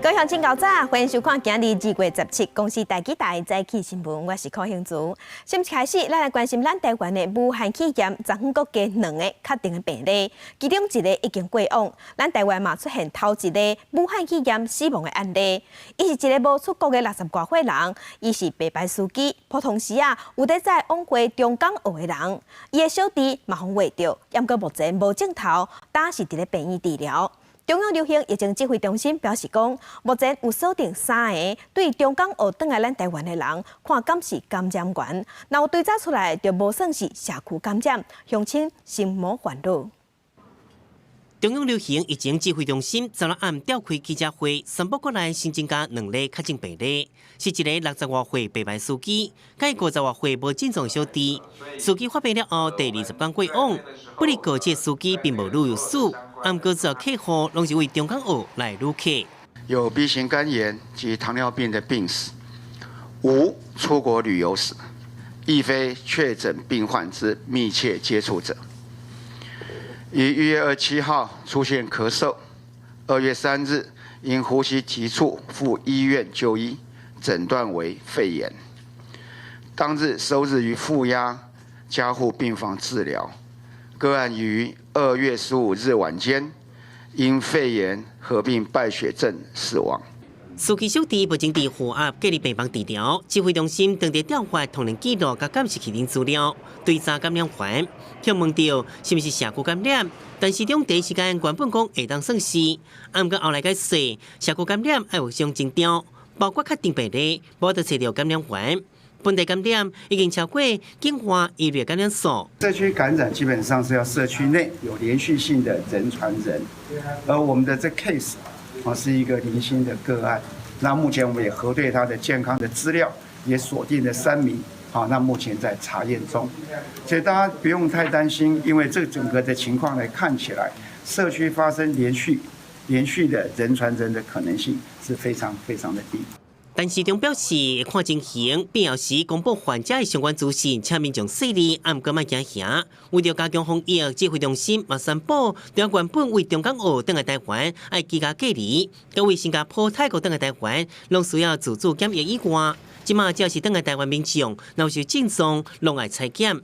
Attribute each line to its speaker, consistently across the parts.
Speaker 1: 各位鄉親𠢕早，歡迎收看今日2月17公視台語台早起新聞，我是柯興祖。先開始，咱來關心咱台灣的武漢肺炎，昨昏閣加兩个確定的病例，其中一个已經過往。咱台灣嘛出現頭一個武漢肺炎死亡的案例，伊是一個無出國的六十外歲人，伊是白牌司機，普通時啊有佇載往回中港澳的人，伊的小弟嘛予穢著，毋過目前無症頭，當時佇咧病院治療。中央流行疫情指揮中心表示講，目前有鎖定三个對中港澳轉來咱台灣的人，看敢是感染源，若有追查出來，就無算是社區感染，鄉親先莫煩惱。
Speaker 2: 中央流行疫情指揮中心昨昏暗召開記者會，宣布國內新增加兩例確診病例，是一個六十外歲白牌司機，佮50外歲無症狀小弟。司機發病了後，第20天過往，不過這司機並無旅遊史，毋過這客戶攏是為中港澳來旅客。
Speaker 3: 有 B 型肝炎及糖尿病的病史，無出國旅遊史，亦非確診病患之密切接觸者。於1月27號出現咳嗽，2月3日因呼吸急促赴醫院就醫，診斷為肺炎。當日收治於負壓加護病房治療。個案於2月15日晚間因肺炎合併敗血症死亡。
Speaker 2: 司機小弟目前佇負壓隔離病房治療，指揮中心當地調發通聯記錄佮監視器等資料，追查感染源。去問著是毋是社區感染，陳時中第一時間原本講會當算是，毋過後來解釋社區感染愛有相徵兆，包括確定病例，無得揣著感染源。本地感染已經超過境外移入感染數。
Speaker 3: 社區感染基本上是要社區內有連續性的人傳人，而我們的這 case 啊是一個零星的個案。那目前我們也核對他的健康的資料，也鎖定了三名，好，那目前在查驗中，所以大家不用太擔心，因為這整個的情況來看起來，社區發生連續的人傳人的可能性是非常非常的低。
Speaker 2: 陳時中表示，看情形，必要時公布患者的相關資訊，請民眾細膩，毋過莫驚嚇。為著加強防疫，指揮中心嘛宣布，對原本為中港澳轉來台灣愛居家隔離，佮為新加坡、泰國轉來台灣，攏需要自主檢疫以外，這馬只要是轉來台灣民眾，若有症狀，攏愛採檢。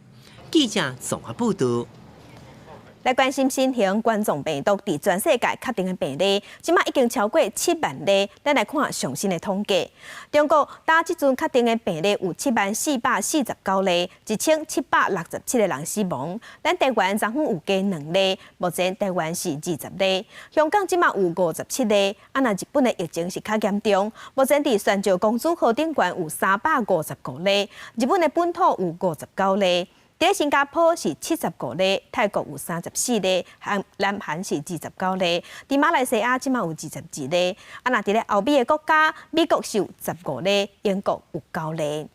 Speaker 2: 記者綜合報道。
Speaker 1: 來關心新型冠狀病毒佇全世界確定的病例，這馬已經超過7萬例。咱來看上新的統計，中國到這陣確定的病例有7萬449例，1767個人死亡。咱台灣昨昏有加兩例，目前台灣是20例。香港這馬有57例，啊若日本的疫情是較嚴重，目前佇船上公主號頂懸有355例，日本的本土有59例。佇新加坡是75例，泰國有34例，韓南韓是29例，佇馬來西亞這馬有22例。啊，若佇咧歐美的國家，美國是有15例，英國有九例。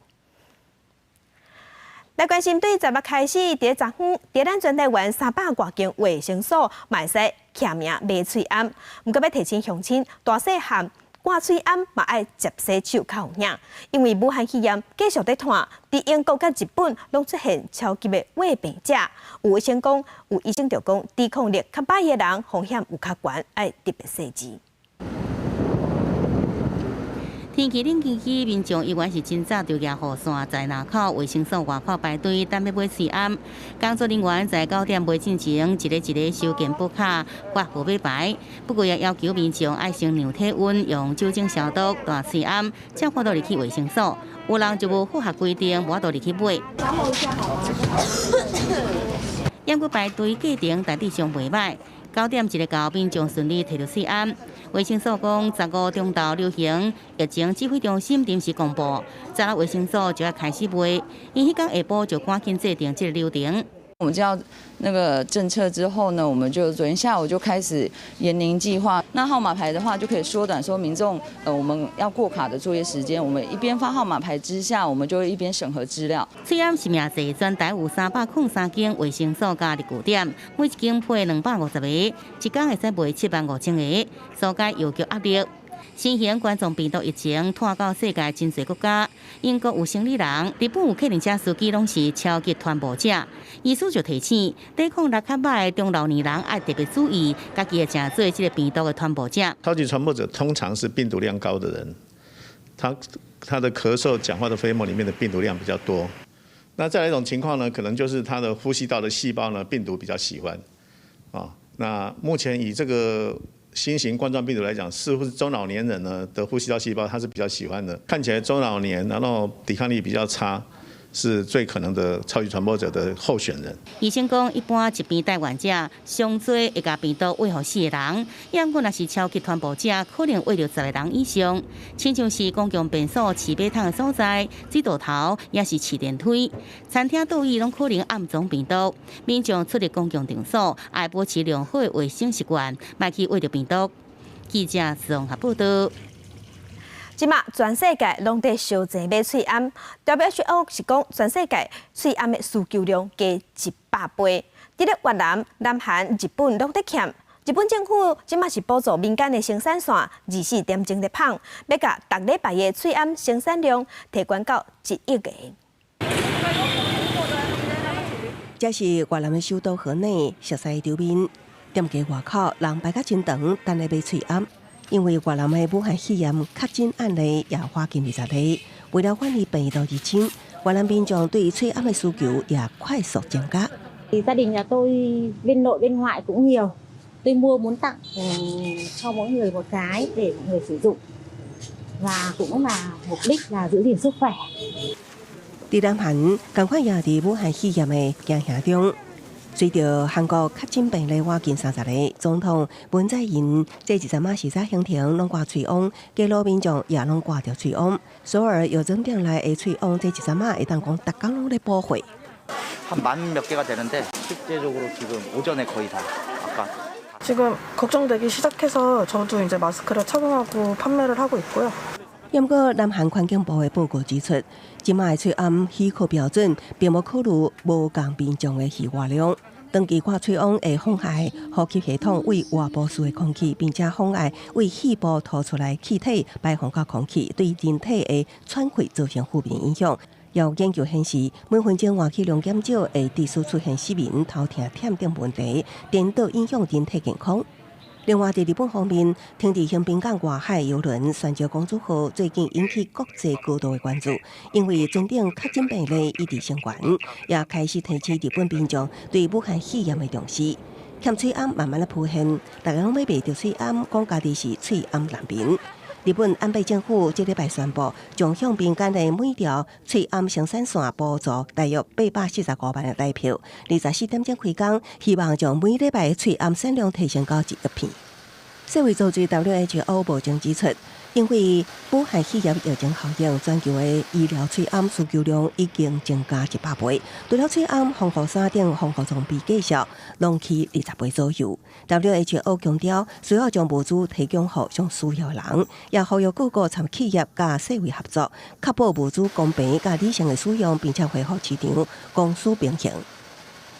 Speaker 1: 來關心對十六開始，佇咧昨昏，佇咱全台灣300外間衛生所，嘛會使簽名買喙罨。毋過欲提醒鄉親，大細漢掛喙罨嘛愛捷洗手較有影，因為武漢肺炎繼續佇傳，佇英國佮日本攏出現超級的患病者。有醫生講，有醫生就講，抵抗力較歹的人風險有較懸，愛特別細緻。
Speaker 4: 天氣冷清清，民眾依然是真早就舉雨傘在林口衛生所外口排隊等欲買喙罨。工作人員在9點賣進前，一个一个收健保卡、發號碼牌。不過也要求民眾愛先量體溫，用酒精消毒、戴喙罨，才法度入去衛生所。有人就無符合規定，無法度入去買。毋過排隊過程大致上袂䆀。9點一个到，民眾順利提著喙罨。衛生所講，15中晝流行疫情指揮中心臨時公布，早晝衛生所就欲開始賣。𪜶彼工下晡就趕緊制定這个流程。
Speaker 5: 我們知道那個政策之後呢，我們就昨天下午就開始研擬計劃。那號碼牌的話，就可以縮短說民眾我們要過卡的作業時間。我們一邊發號碼牌之下，我們就會一邊審核資料。
Speaker 4: 喙罨實名制，全台有303間衛生所佮據點，每一間配250個，一工會使賣7萬5千個，紓解藥局壓力。新型冠狀病毒疫情拖到世界真濟國家，英國有生理人，日本有客運車司機攏是超級傳播者。醫師就提醒，抵抗力較䆀的中老年人愛特別注意，家己會成做這个病毒的傳播者。
Speaker 6: 超級傳播者通常是病毒量高的人，他的咳嗽、講話的飛沫裡面的病毒量比較多。那再來一種情況呢，可能就是他的呼吸道的細胞呢，病毒比較喜歡。啊，那目前以這個新型冠狀病毒來講，似乎是中老年人呢的呼吸道細胞，他是比較喜歡的。看起來中老年，然後抵抗力比較差，是最可能的超級傳播者的候選人。
Speaker 4: 醫生講，一般疾病帶原者上濟會共病毒餵予四个人，猶閣若是超級傳播者，可能餵著十个人以上。親像是公共便所、飼馬桶的所在、水道頭，抑是飼電梯、餐廳桌椅，攏可能暗藏病毒。民眾出入公共場所，愛保持良好的衛生習慣，莫去餵著病毒。記者綜合報道。
Speaker 1: 這馬全世界攏佇相爭買喙罨，WHO 是講全世界喙罨的需求量加100倍。佇咧越南、南韓、日本攏佇欠。日本政府這馬是補助民間的生產線，24點鐘咧麭，欲共逐禮拜的喙罨生產量提懸到1億個。
Speaker 7: 這是越南的首都河內熟似的場面，店家外口人排甲真長，等咧買喙罨。因為越南的武漢肺炎確診案例也跨近20例，為了反對病毒入侵，越南民眾對喙罨的需求也快速增加。
Speaker 8: Gia đình nhà tôi bên nội bên ngoại cũng nhiều, tôi mua muốn tặng cho mỗi người một cái để mọi người sử dụng và cũng là mục đích là giữ gìn sức khỏe。
Speaker 7: 佇南韓，仝款也佇武漢肺炎的驚嚇中。隨著韓國確診病例倚近30例，總統文在寅這一陣仔視察行程攏掛喙罨，街路民眾也攏掛著喙罨。首爾藥妝店內的喙罨，這一陣仔會當講逐工攏咧補貨。
Speaker 9: 한 만 몇 개가 되는데 실제적으로 지금 오전에 거의 다 아까
Speaker 10: 지금 걱정되기 시작해서 저도 이제 마스크를 착용하고 판매를 하고 있고요.
Speaker 7: 毋過南韓環境部的報告指出，這馬的喙罨許可標準並無考慮無仝民眾的需外量。長期掛喙罨會妨礙呼吸系統對外部輸的空氣，並且妨礙對肺部吐出來氣體排放到空氣，對人體的喘氣造成負面影響。有研究顯示，每分鐘換氣量減少會致使出現失眠、頭痛、忝等問題，顛倒影響人體健康。另外，佇日本方面，停佇橫濱港外海郵輪船石公主號最近引起國際高度的關注，因為船頂確診病例一直升懸，也開始提醒日本民眾對武漢肺炎的重視。欠喙罨慢慢的浮現，逐家攏欲賣著喙罨，講家己是喙罨難民。日本安倍政府這禮拜宣布，將向民間的每條喙罨生產線補助大約845萬的台票，24點鐘開工，希望將每禮拜喙罨產量提升到1億片。世衛組織 WHO 目前指出，因為武漢肺炎疫情效應，全球的醫療喙罨需求量已經增加100倍。除了喙罨、防護衫等防護裝備價數，攏起20倍左右。WHO 強調，需要將物資提供予上需要的人，也呼籲各國參企業佮世衛合作，確保物資公平佮理性的使用，並且恢復市場供需平衡。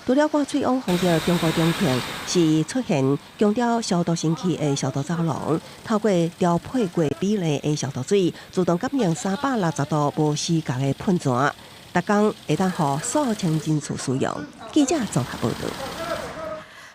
Speaker 7: 除了掛喙罨風潮，中國重慶是出現強調消毒神器的消毒走廊，透過調配過比例的消毒水，自動感應360度無死角的噴泉，逐工會當予數千人次使用。記者綜合報導。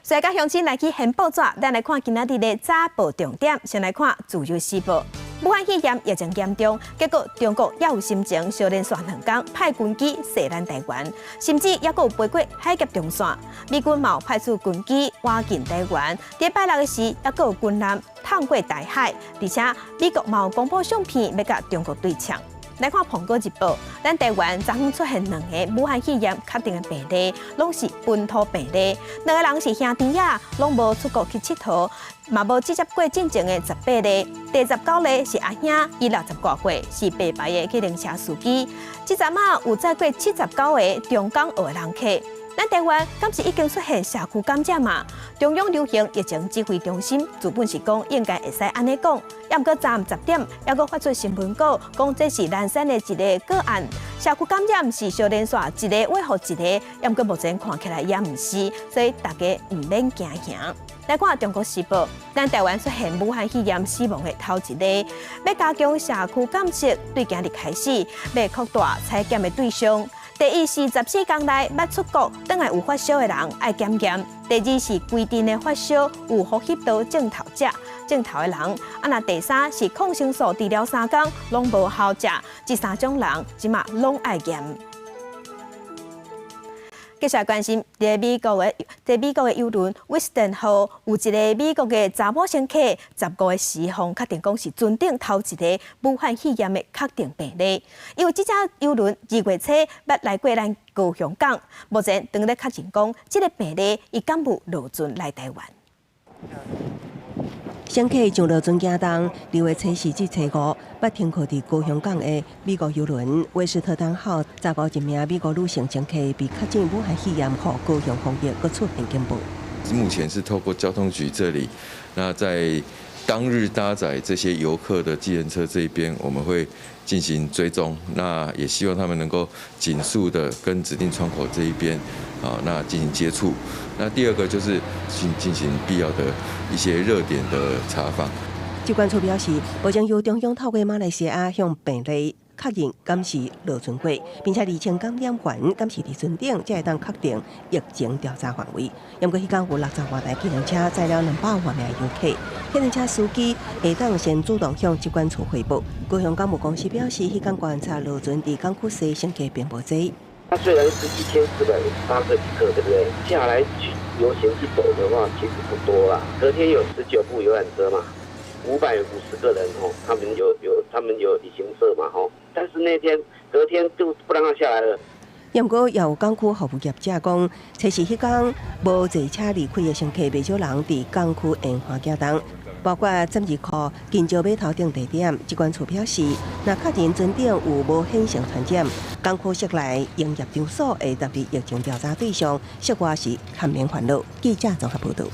Speaker 1: 所以，佮鄉親來去掀報紙，咱來看今仔日的早報重點。先來看《自由時報》。武漢肺炎疫情嚴重，結果中國猶有心情，相連續兩工派軍機射咱台灣，甚至猶閣有飛過海峽中線。美軍嘛有派出軍機倚近台灣，佇拜六的時，猶閣有軍艦探過台海，而且美國嘛有公布相片，欲共中國對嗆。來看《蘋果日報》，咱台灣昨昏出現兩个武漢肺炎確定的病例，攏是本土病例。兩个人是兄弟仔，攏無出國去𨑨迌，嘛無接觸過進前的18例。第19例是阿兄，伊60外歲，是白牌的計程車司機。這陣仔有載過79个中港澳的人客。咱台灣敢是已經出現社區感染嗎？中央流行疫情指揮中心主本是講應該會使按呢講，也毋過昨昏10點，猶閣發出新聞稿，講這是南山的一個個案，社區感染是相連線，一个予一個，也毋過目前看起來也毋是，所以大家毋免驚嚇。來看《中國時報》，咱台灣出現武漢肺炎死亡的頭一例，欲加強社區監測，對今日開始，欲擴大採檢的對象。第一是14天內捌出國，轉來有發燒的人愛檢驗；第二是規陣的發燒有呼吸道症頭者、症頭的人。啊，若第三是抗生素治療3工攏無效者，這三種人這馬攏愛驗。繼續來關心，佇美國的郵輪威斯頓號有一個美國的查某乘客，15個時予確定講是船頂頭一个武漢肺炎的確定病例。因為這隻郵輪2月初捌來過咱高雄港，目前當咧確認講，這个病例伊敢有落船來台灣。
Speaker 7: 乘客上落船行動，2月初四至初五，捌停靠佇高雄港的美國郵輪威斯特丹號，十五一名美國女性乘客被確診武漢肺炎，予高雄防疫閣出現警報。
Speaker 11: 目前是透過交通局這裡，那在當日搭載這些遊客的計程車這邊，我們會進行追蹤。那也希望他們能夠盡速的跟指定窗口這一邊啊，那進行接觸。那第二個就是進行必要的一些熱點的查訪。
Speaker 7: 疾管處表示，目前由中央透過馬來西亞向病例確認敢是落船過，並且釐清感染源敢是佇船頂，才會當確定疫情調查範圍。毋過彼工有60外台計程車載了200外名遊客，計程車司機會當先主動向疾管處匯報。高雄港務公司表示，彼工觀察落船佇港區西乘客並無濟。
Speaker 12: 它雖然是1458個旅客，對不對？下來去遊行去走的話，其實不多啦。隔天有19部遊覽車嘛，550個人吼，他們有旅行社嘛吼，但是那天隔天就不讓他下來了。
Speaker 7: 毋過，也有港區服務業者講，初四彼工無坐車離開的乘客，袂少人佇港區沿岸行動，包括十字路、金石碼頭等地點。疾管處表示，若確認船頂有無顯性傳染，港區室內營業場所會納入疫情調查對象，室外是豁免煩惱。記者綜合報導。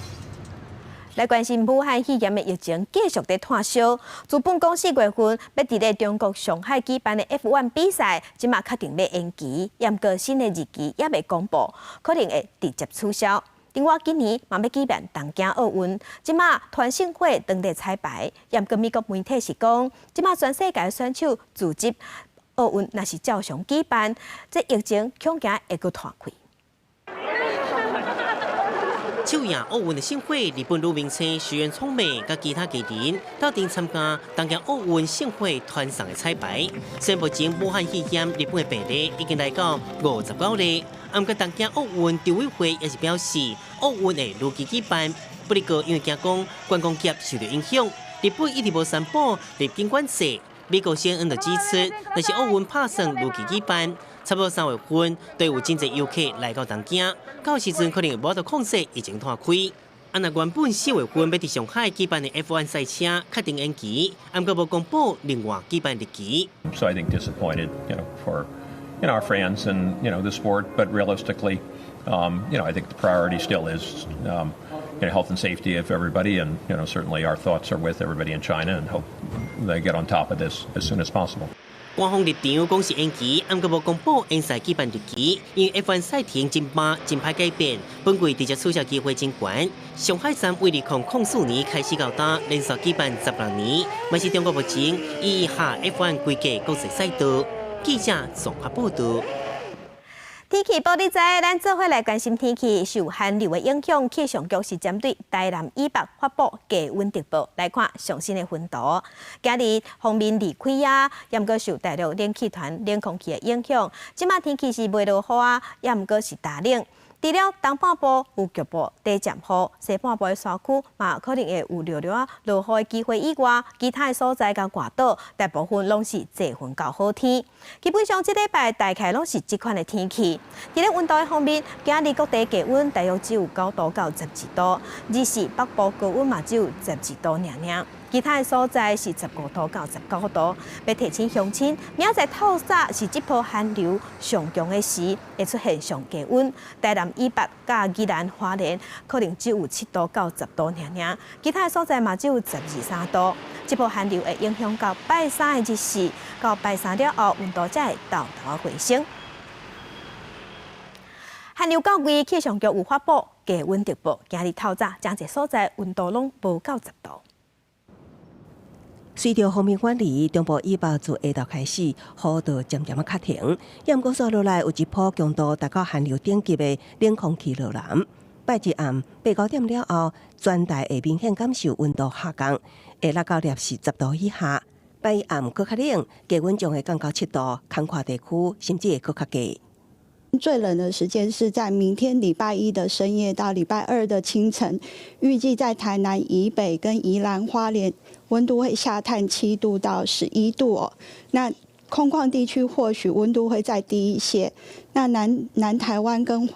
Speaker 1: 來關心武漢肺炎的疫情繼續佇湠燒。自本講4月份欲佇咧中國上海舉辦的 F1 比賽，這馬確定欲延期，毋過新的日期猶未公布，可能會直接取消。另外，今年嘛欲舉辦東京奧運，這馬團勝會當地彩排。毋過美國媒體是講，這馬全世界選手組織奧運，若是照常舉辦，這疫情恐驚會閣湠開。
Speaker 2: 首贏奧運的盛會，日本女明星石原聰美佮其他藝人鬥陣參加東京奧運聖火傳送的彩排。雖然目前武漢肺炎日本的病例已經來到59例，毋過東京奧運籌委會也是表示，奧運會如期舉辦。不過因為驚講觀光業受著影響，日本一直無宣布入境管制。美國 CNN 就指出，若是奧運拍算如期舉辦，差不多3月份，就有真濟遊客來到東京，到時陣可能會無法度控制疫情湠開。啊，若原本4月份欲佇上海舉辦的 F1 賽車確定延期，毋過無公布另外舉辦日期。
Speaker 13: So I think disappointed for our fans and the sport, but realistically, I think the priority still is health and safety of everybody, and certainly our thoughts are with everybody in China and hope they get on top of this as soon as possible.
Speaker 2: 官方立場講是延期，毋過無公布延賽舉辦日期，因為 F1 賽程真滿真歹改變，本季直接取消機會真懸。上海站為2004年開始到今，連續舉辦16年，嘛是中國目前以下 F1 規格國際賽道。記者綜合報導。
Speaker 1: 天氣報你知，咱做伙來關心天氣受寒流的影響，氣象局是針對台南以北發布低溫特報。來看上新的溫度，今日鋒面離開啊，毋過受大陸冷氣團冷空氣的影響，這馬天氣是袂落雨啊，毋過是焦冷。除了東半部有局部短暫雨，西半部的山區嘛可能會有落落落雨的機會以外，其他的所在佮外島大部分攏是濟雲到好天。基本上這禮拜大概攏是這款的天氣。佇咧溫度的方面，今日各地低溫大約只有9度到12度，而是北部高溫嘛只有12度爾爾。其他的所在是15度到19度。欲提醒鄉親，明仔載透早是這波寒流上強的時，會出現上低溫。台南以北佮宜蘭花蓮可能只有7度到10度爾爾，其他的所在嘛只有12、13度。這波寒流會影響到拜三的日時，到拜三了後，溫度才會沓沓回升。寒流到位，氣象局有發布低溫特報，今日透早誠濟所在溫度攏無夠10度。
Speaker 7: 隨著鋒面遠離，中部以北自下晝開始，雨就漸漸仔較停。毋過煞落來有一波強度達到寒流等級的冷空氣落南。拜一暗8、9點了後，全台會明顯感受溫度下降，會落到攝氏10度以下。拜一暗閣較冷，低溫將會降到7度，空曠地區甚至會閣較低。
Speaker 14: 最冷的時間是在明天禮拜一的深夜到禮拜二的清晨，預計在台南以北跟宜蘭花蓮溫度會下探7度到11度哦。那空曠地區或許溫度會再低一些。那南台灣跟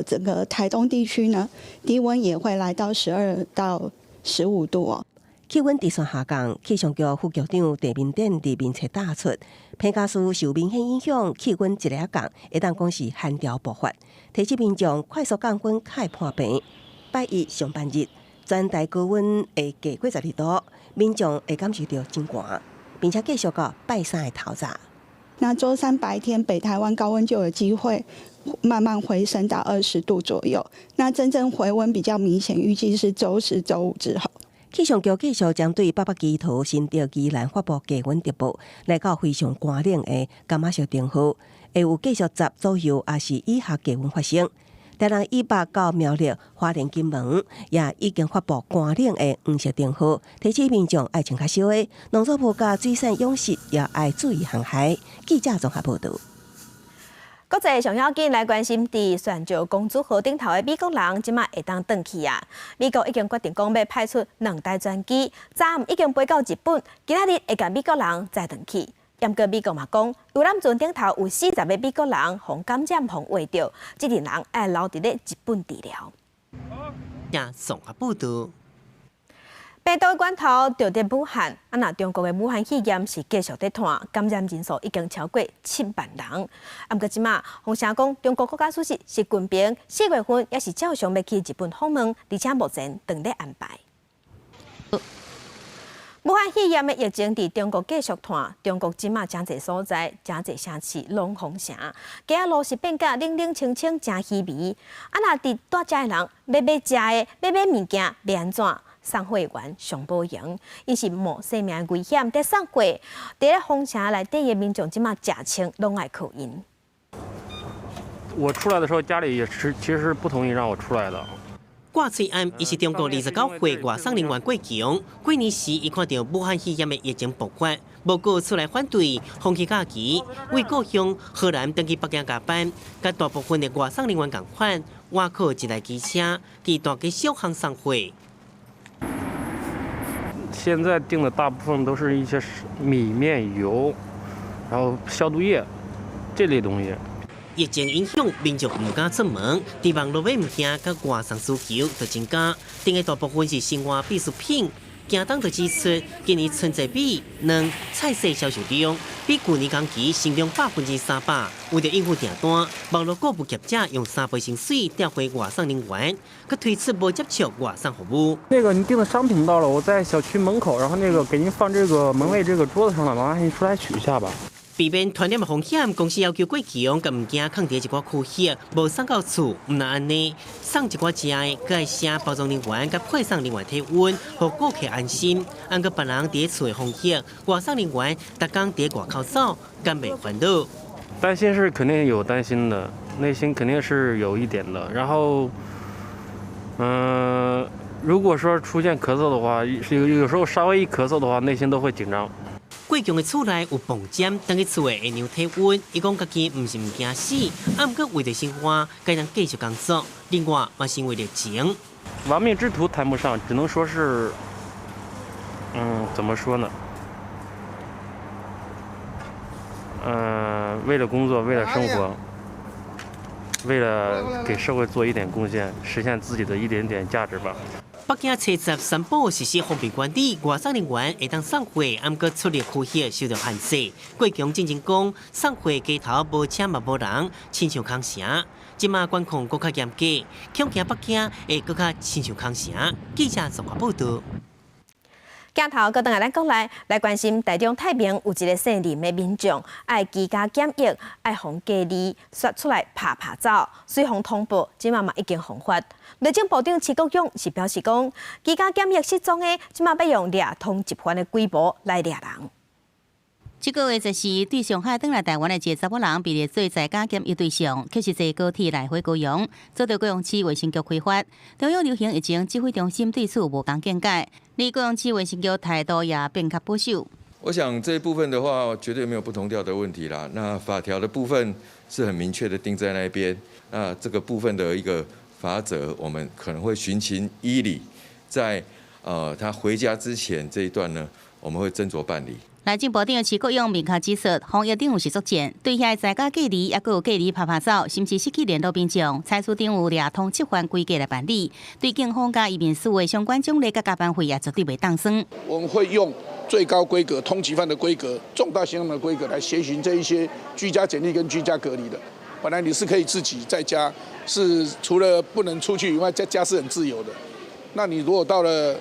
Speaker 14: 整個台東地區呢，低溫也會來到12到15度哦。
Speaker 7: 氣溫持續下降，氣象局副局長鄭明典佇面冊打出，彭佳嶼受明顯影響，氣溫一下降，會當講是寒潮爆發，提醒民眾快速降溫，較會破病。拜一上半日，全台高溫會低過12度，民眾會感受著真寒，並且繼續到拜三的透早。
Speaker 14: 那週三白天，北台灣高溫就有機會慢慢回升到20度左右。那真正回溫比較明顯，預計是週四、週五之後。
Speaker 7: 氣象局繼續針對北北基桃、新竹、宜蘭發布低溫特報，來到非常寒冷的柑仔色燈號，會有繼續10左右，抑是以下低溫發生。台南以北到苗栗、花蓮、金門也已經發布寒冷的黃色燈號，提醒民眾愛穿較少的農作物佮水產養殖也愛注意航海。記者綜合報導。
Speaker 1: 國際上要緊來關心，佇船石公主號頂頭的美國人，這馬會當轉去啊！美國已經決定講欲派出兩台專機，昨暗已經飛到日本，今仔日會共美國人載轉去。毋過美國嘛講，遊覽船頂頭有40個美國人予感染予穢著，這陣人愛留佇咧日本治療。
Speaker 2: 也綜合報導。
Speaker 1: 病毒源頭就佇武漢，啊若中國的武漢肺炎是繼續佇傳，感染人數已經超過7萬人。啊，毋過這馬風聲講，中國國家主席習近平4月份也是照常欲去日本訪問，而且目前正咧安排。武漢肺炎的疫情佇中國繼續傳，中國這馬誠濟所在、誠濟城市攏封城，街仔路是變甲冷冷清清，誠稀微。啊，若佇蹛遮的人欲買食的、欲買物件，欲按怎？送貨員上無閒，𪜶是冒生命危險佇送貨。佇咧封城內底的民眾，這馬食穿攏愛靠𪜶。
Speaker 15: 我出來的時候，家裡也是其實是不同意讓我出來的。
Speaker 2: 掛喙罨，伊是中國29歲外送人員郭強。過年時，伊看著武漢肺炎的疫情爆發，無閣出來反對，放棄假期，為故鄉河南轉去北京加班。佮大部分的外送人員仝款，倚靠一台機車，佇大街小巷送貨。
Speaker 15: 現在訂的大部分都是一些米麵油，然後消毒液這類東西。
Speaker 2: 疫情影響，民眾毋敢出門，佇網路買物件，佮外送需求就增加。訂的大部分是生活必需品。京東就指出，今年春節米、卵、菜色銷售量比舊年同期成長300%。為著應付訂單，網路購物業者用3倍薪水調回外送人員，閣推出無接觸外送服務。
Speaker 15: 那個你訂的商品到了，我在小區門口，然後那個給您放這個門衛這個桌子上了，麻煩您出來取一下吧。
Speaker 2: 避免傳染的風險，公司要求郭強共物件囥佇一寡區域，無送到厝，毋但按呢，送一寡食的，閣愛寫包裝人員佮配送人員體溫，予顧客安心。毋過別人佇厝的風險，外送人員逐工佇外口走，敢袂煩惱？
Speaker 15: 擔心是肯定有擔心的，內心肯定是有一點的。然後，如果說出現咳嗽的話，有時候稍微一咳嗽的話，內心都會緊張。
Speaker 2: 郭強的厝內有磅針，轉去厝的會量體溫。伊講家己毋是毋驚死，啊，毋過為著生活，該當繼續工作。另外，嘛是因為熱情。
Speaker 15: 亡命之徒談不上，只能說是，怎麼說呢？為了工作，為了生活，為了給社會做一點貢獻，實現自己的一點點價值吧。
Speaker 2: 北京七十宣布實施封閉管理，外送人員會當送貨，毋過出入區域受到限制。郭強進前講，送貨街頭無車嘛無人，親像空城。這馬管控閣較嚴格，恐驚北京會閣較親像空城。記者綜合報道。
Speaker 1: 鏡頭閣轉來咱國內來關心，台中太平有一个姓林的民眾，愛居家檢疫，愛予隔離，煞出來拍拍走，隨予通報，這馬嘛已經予發。內政部長徐國勇是表示講，居家檢疫失蹤的，這馬欲用掠通緝犯的規模來掠人。
Speaker 4: 這個月十四對上海轉來台灣的一个查某人被列做在家檢疫對象，卻是坐高鐵來回高雄，遭到高雄市衛生局開罰。中央流行疫情指揮中心對此無仝見解，而高雄市衛生局態度也變較保守。
Speaker 11: 我想這一部分的話，絕對沒有不同調的問題啦。那法條的部分是很明確的定在那邊，那這個部分的一個罰則，我們可能會循情依理，在他回家之前這一段呢，我們會斟酌辦理。
Speaker 4: 內政部長徐國勇明確指出，防疫長有是作戰，對遐在家隔離，抑閣有隔離拍拍走，甚至失去聯絡民眾，採取長有掠通緝犯規格來辦理。對警方佮移民署的相關獎勵佮加班費也絕對袂當算。
Speaker 16: 我們會用最高規格、通緝犯的規格、重大刑案的規格來協尋這一些居家檢疫跟居家隔離的。本來你是可以自己在家，是除了不能出去以外，在家是很自由的。那你如果到了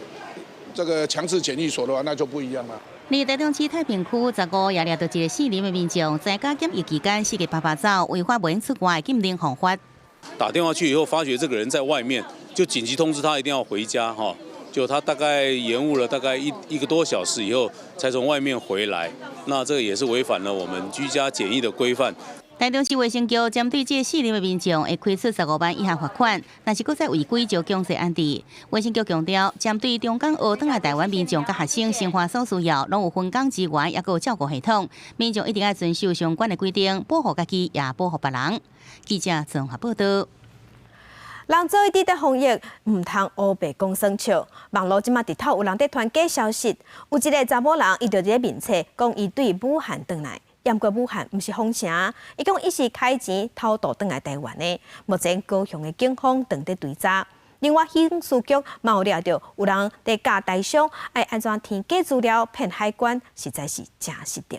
Speaker 16: 這個強制檢疫所的話，那就不一樣了。
Speaker 4: 而台中市太平區15也掠著一个姓林的民眾，在家檢疫期間四界拍拍走，違法袂出外禁令予罰。
Speaker 17: 打電話去以後，發覺這個人在外面，就緊急通知他一定要回家哈。就他大概延誤了大概一個多小時以後，才從外面回來。那這個也是違反了我們居家檢疫的規範。
Speaker 4: 台中市衛生局針對這姓林的民眾，會開處15萬以下罰款，若是閣再違規就強制安置。衛生局強調，針對中港澳轉來台灣民眾佮學生生活所需要，攏有分工資源，抑閣有照顧系統，民眾一定愛遵守相關的規定，保護家己，也保護別人。記者綜合報道。
Speaker 1: 人做一直佇防疫，毋通烏白講耍笑。網路這馬直透有人佇傳假消息，有一个查某人，伊就佇咧面冊講伊對武漢轉來。毋過武漢毋是封城，伊講伊是開錢偷渡轉來台灣的。目前高雄的警方正佇追查。另外，刑事局嘛有掠著有人佇教台商愛按怎填假資料騙海關，實在是誠失德。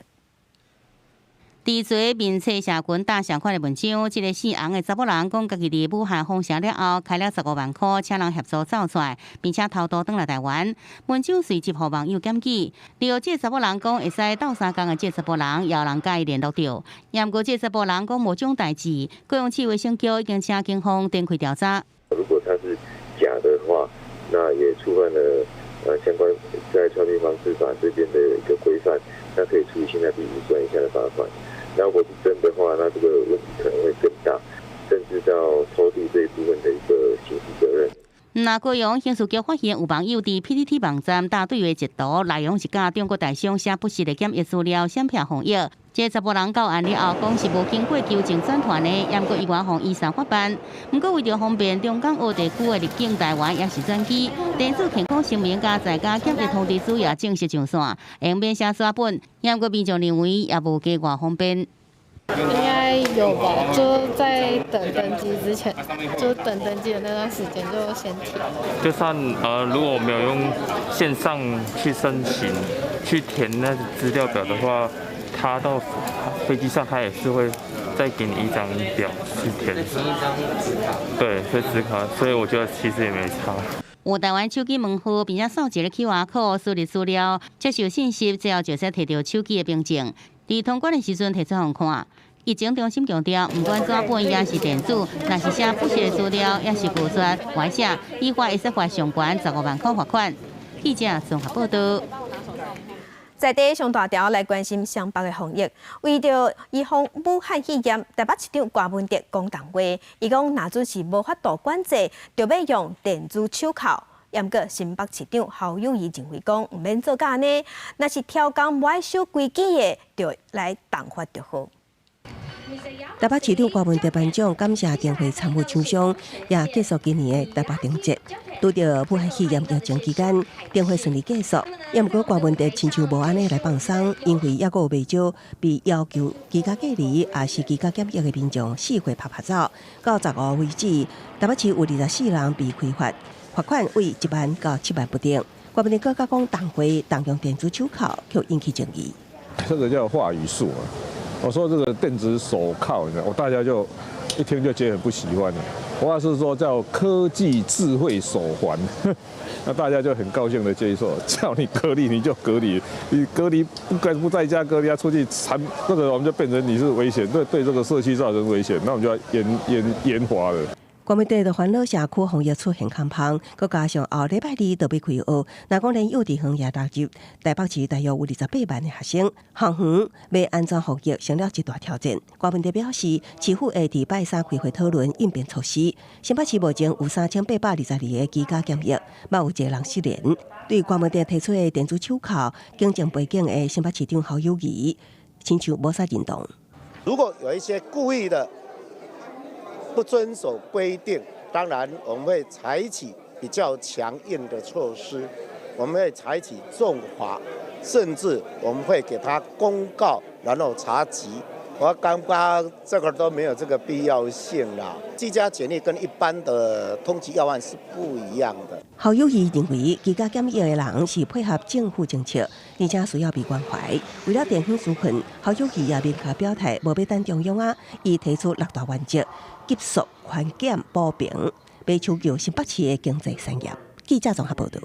Speaker 4: 佇做面冊社群打相款的文章，這个姓洪的查某人講，家己佇武漢封城了後，開了15萬塊，請人協助走出來，並且偷渡轉來台灣。文章隨即予網友檢舉。了這个查某人講會使鬥相共的這個查埔人，也有人佮伊聯絡著。毋過這個查埔人講無這種代誌，高雄市衛生局已經請警方展開調查。
Speaker 18: 如果他是假的話，那也觸犯了相關在傳染病防治法這邊的一個規範，那可以處以新台幣50萬以下的罰款。那如果是真的話，那這個問題可能會更大，甚至到偷渡這一部分的一個刑事責任。
Speaker 4: 那高雄刑事局發現有網友佇 PTT 網站打對話截圖，內容是佮中國台商寫不實的檢疫資料，閃騙防疫。這查埔人到案了後，講是無經過求證轉傳的，毋過伊願予移送法辦。毋過為著方便中港澳地區的入境台灣，抑是轉機，電子健康聲明佮在家檢疫通知書也正式上線，會用免寫紙本。毋過民眾認為也無加偌方便。
Speaker 19: 應該有吧，就在等登機之前，就等登機的那段時間就先填。
Speaker 20: 就算如果我沒有用線上去申請、去填那資料表的話，他到飛機上他也是會再給你一張表去填。
Speaker 21: 再填一張紙卡。
Speaker 20: 對，是紙卡，所以我覺得其實也沒差。
Speaker 4: 有台灣手機門號，並且掃一个 QR code 輸入資料，接受信息，最後就會提著手機的憑證。佇通關的時陣提出予看。疫情中心強調，毋管紙本抑是電子，若是寫不實的資料，抑是拒絕，違者依法會使罰上懸15萬塊罰款。記者綜合報道。
Speaker 1: 在地上大條來關心雙北的防疫，為著預防武漢肺炎，台北市長柯文哲講重話，伊講若準是無法度管制，就欲用電子手銬。毋過新北市長侯友宜認為講，毋免做到按呢，若是刁工無愛守規矩的，就來重罰就好。
Speaker 7: 台北市長柯文哲頒獎，感謝燈會參與廠商，也結束今年的台北燈節。拄著武漢肺炎疫情期間，燈會順利結束。毋過柯文哲親像無按呢來放鬆，因為猶閣有袂少被要求居家隔離，抑是居家檢疫的民眾四界拍拍走。到15為止，台北市有24人被開罰。罰款為1萬到7萬不等。郭文閣講，動會動用電子手銬，卻引起爭議。
Speaker 21: 這個叫話語術啊！我說這個電子手銬，我大家就一聽就覺得很不喜歡。我要是說叫科技智慧手環，那大家就很高興的接受。叫你隔離你就隔離，你隔離不該不在家隔離，要出去傳，這個我們就變成你是危險，對對這個社區造成危險，那我們就要嚴嚴嚴罰了。
Speaker 7: 郭文就煩惱社區防疫出現空縫，閣加上後禮拜二就欲開學，若講連幼稚園也納入，台北市大約有28萬的學生，學園欲按怎防疫成了一大挑戰。郭文表示，市府會佇拜三開會討論應變措施。新北市目前有3822个居家檢疫，嘛有一個人失聯。對郭文提出的電子手銬，警政背景的新北市長侯友宜，親像無啥認同。
Speaker 22: 如果有一些故意的不遵守規定，當然我們會採取比較強硬的措施，我們會採取重罰，甚至我們會給他公告，然後查緝。我感覺這個都沒有這個必要性啦。居家檢疫跟一般的通緝要犯是不一樣的。
Speaker 7: 侯友宜認為，居家檢疫的人是配合政府政策，而且需要被關懷。為了電子紓困，侯友宜也明確表態，無欲等中央啊，伊提出六大原則，急速寬減補評，欲搶救新北市的經濟產業。記者綜合報道。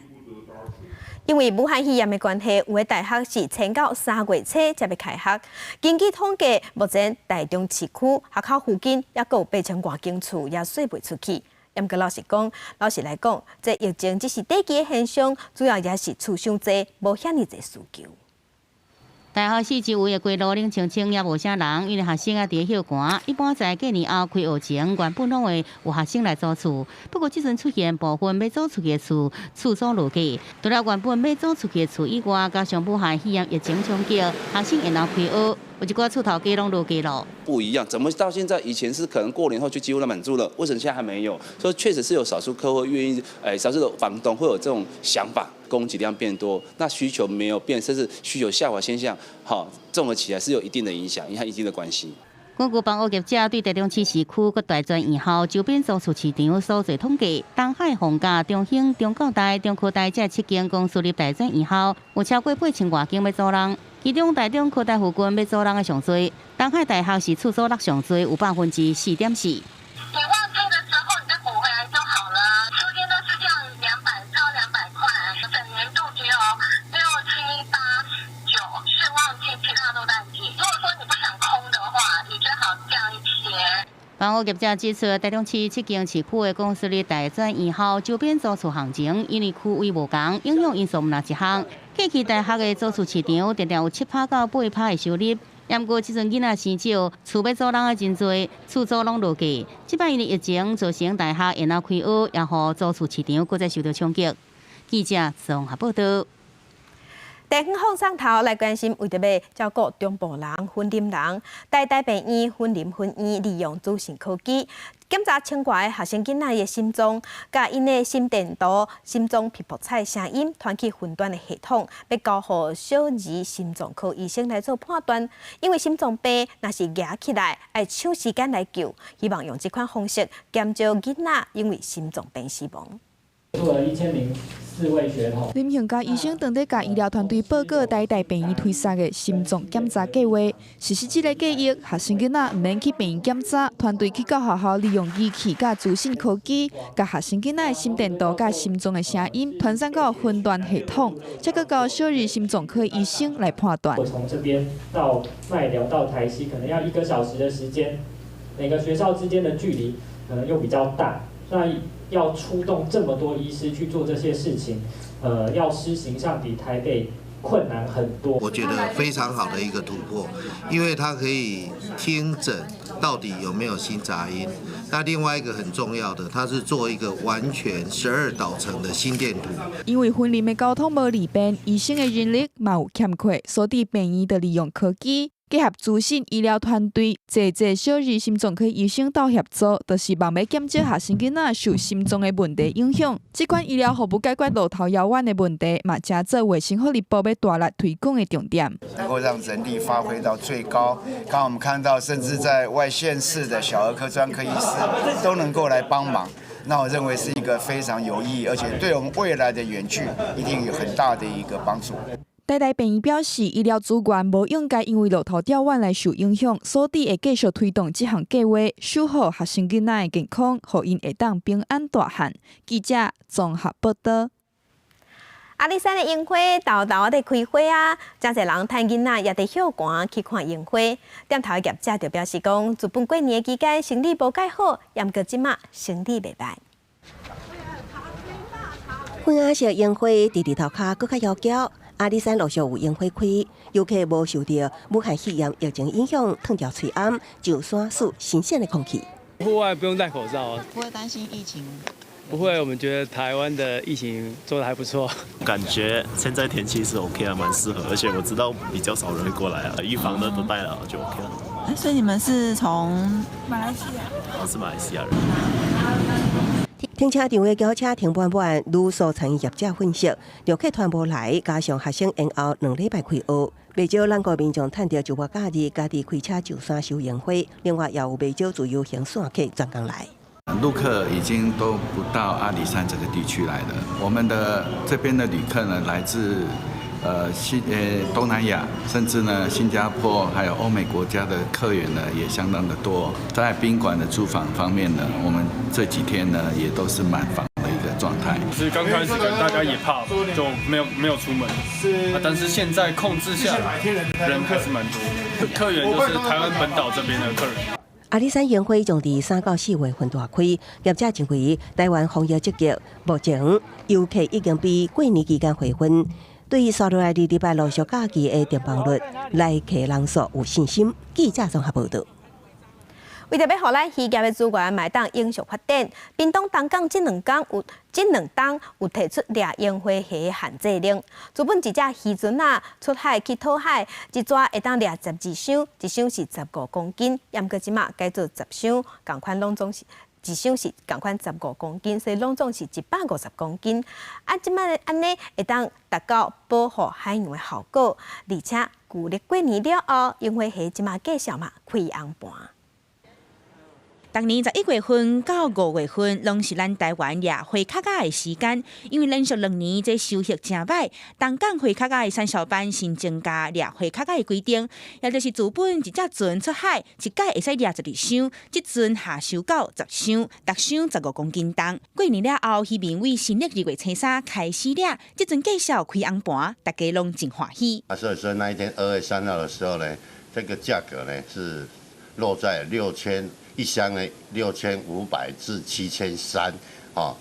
Speaker 1: 因為武漢肺炎的關係，有的大學是撐到3月初才欲開學。根據統計，目前台中市區學校附近猶閣有8000外間厝也稅袂出去。毋過老實來講，這疫情只是短期的現象，主要也是厝傷濟，無遐爾濟需求。
Speaker 4: 大學四周圍的街路冷清清，也無啥人，因為學生猶佇歇寒。一般在過年後開學前，原本攏會有學生來租厝。不過這陣出現部分欲租出去的厝，厝租落價。除了原本欲租出去的厝以外，加上武漢肺炎疫情衝擊，學生延後開學，有一寡厝頭家攏落價咯。
Speaker 23: 不一樣，怎麼到現在？以前是可能過年後就幾乎都滿住了，為什麼現在還沒有？所以確實是有少數客戶願意，少數的房東會有這種想法，供給量變多，那需求沒有變，甚至需求下滑現象，好，綜合起來是有一定的影響，影響一定的關係。
Speaker 4: 根據房屋業者對台中市市區閣大專院校周邊租厝市場所做統計，東海、逢甲、中興、中教大、中科大這七間公私立大專院校有超過8000外間欲租人，其中台中科大附近欲租人的上濟，東海大學是厝租額上濟，有4.4%。
Speaker 24: 你旺季的時候你再補回來就好了，秋天都是這樣200到200塊，整年度只有六七八九是旺季，其他都淡季。如果說你不想空的話，你最好降一些。
Speaker 4: 房屋業者指出，台中市七間市區的公私立大專院校周邊租厝行情，因為區位無仝，影響因素毋但一項。過去大學的租厝市場，定定有7%到8%的收入。毋過這陣囡仔生少，厝欲租人的真濟，厝租攏落價。這擺因為疫情造成大學延後開學，也予租厝市場閣再受到衝擊。記者綜合報道。
Speaker 1: 地方放送頭來關心，為著欲照顧中部人、雲林人，台大病院雲林分院利用資訊科技檢查千外个學生囡仔的心臟，共𪜶的心電圖、心臟噼噗彩聲音傳去雲端的系統，欲交予小兒心臟科醫生來做判斷。因為心臟病若是夯起來，愛搶時間來救，希望用這款方式減少囡仔因為心臟病死亡。
Speaker 25: 做了1004位學童。
Speaker 26: 林幸嘉醫生當咧共醫療團隊報告台大病院推捒的心臟檢查計劃，實施這个計劃，學生囡仔毋免去病院檢查，團隊去到學校利用儀器佮資訊科技，共學生囡仔的心電圖佮心臟的聲音傳送到雲端系統，才閣交小兒心臟科醫生來判斷。
Speaker 25: 我從這邊到麥寮到台西，可能要1個小時的時間，每個學校之間的距離可能又比較大，那要出動這麼多醫師去做這些事情，要施行上比台北困難很多。
Speaker 27: 我覺得非常好的一個突破，因為它可以聽診到底有沒有心雜音。那另外一個很重要的，它是做一個完全12導程的心電圖。
Speaker 26: 因為雲林的交通無利便，醫生的人力嘛有欠缺，所以病院就利用科技。結合資訊醫療團隊，濟濟小兒心臟科醫生鬥協助，就是望欲減少學生囡仔受心臟的問題影響。這款醫療服務解決路途遙遠的問題，嘛成做衛生福利部欲大力推廣的重點。
Speaker 28: 能夠讓人力發揮到最高。剛剛我們看到，甚至在外縣市的小兒科專科醫師都能夠來幫忙。那我認為是一個非常有意義，而且對我們未來的遠距一定有很大的一個幫助。
Speaker 26: 台大病院表示，醫療資源無應該因為路途較遠來受影響，所以會繼續推動這項計劃，守護學生囡仔的健康，予𪜶會當平安大漢。記者綜合報道。
Speaker 1: 阿里山的櫻花沓沓佇開花啊，誠濟人趁囡仔猶佇歇寒去看櫻花。店頭的業者就表示講，自本過年期間生理無蓋好，毋過這馬生理袂䆀。
Speaker 7: 粉紅色櫻花佇日頭跤閣較妖嬌。阿里山陸續有櫻花開，遊客無受著武漢肺炎疫情影響，褪掉喙罨，上山吸新鮮的空氣。
Speaker 3: 戶外不用戴口罩啊，
Speaker 5: 不會擔心疫情？
Speaker 3: 不會，我們覺得台灣的疫情做得還不錯。
Speaker 6: 感覺現在天氣是 OK 啊，蠻適合，而且我知道比較少人會過來啊，預防的都戴了就 OK 了。
Speaker 5: 所以你們是從馬來西亞？
Speaker 6: 我是馬來西亞人。
Speaker 7: 停車場的轎車停滿滿，旅宿餐飲業者分析，遊客團無來，加上學生延後2禮拜開學，袂少咱國民眾趁著週末假日，家己開車上山賞櫻花。另外，也有袂少自由行散客專工來。
Speaker 8: 陸客已經都不到阿里山這個地區來了。我們的這邊的旅客呢，來自東南亞，甚至呢新加坡，還有歐美國家的客源呢，也相當的多。在賓館的住房方面呢，我們這幾天呢，也都是滿房的一個狀態。
Speaker 9: 是剛開始可能大家也怕，就沒有出門。啊，但是現在控制下來，人還是蠻多。客源就是台灣本島這邊的客人。
Speaker 7: 阿里山櫻花將佇3到4月份大開，業者認為台灣防疫積極，目前遊客已經比過年期間回溫，對於紲落來2禮拜陸續假期的訂房率，來客人數有信心。記者綜合報道。
Speaker 1: 為著欲予咱漁業的資源嘛會當永續發展，屏東東港這兩冬有提出掠櫻花蝦限制令。自本一隻漁船仔出海去討海，一逝會當掠12箱，一箱是15公斤。毋過這馬改做10箱，仝款攏總是一箱是仝款十五公斤，所以攏總是150公斤。啊，這馬按呢會當達到保護海洋的效果，而且舊曆過年了後，櫻花蝦這馬繼續嘛開紅盤。
Speaker 10: 逐年11月份到5月份，攏是咱台灣掠花殼仔的時間。因為連續2年這收穫誠䆀，東港花殼仔的產銷班新增加掠花殼仔的規定，也就是自本一隻船出海，一擺會使掠12箱，這陣下修到十箱，逐箱15公斤重。過年了後，漁民為新曆2月初3開始掠，這陣繼續開紅盤，大家攏真歡喜。
Speaker 12: 啊，所以說那一天2月3號的時候呢，這個價格呢是落在6000。一箱呢6500至7300啊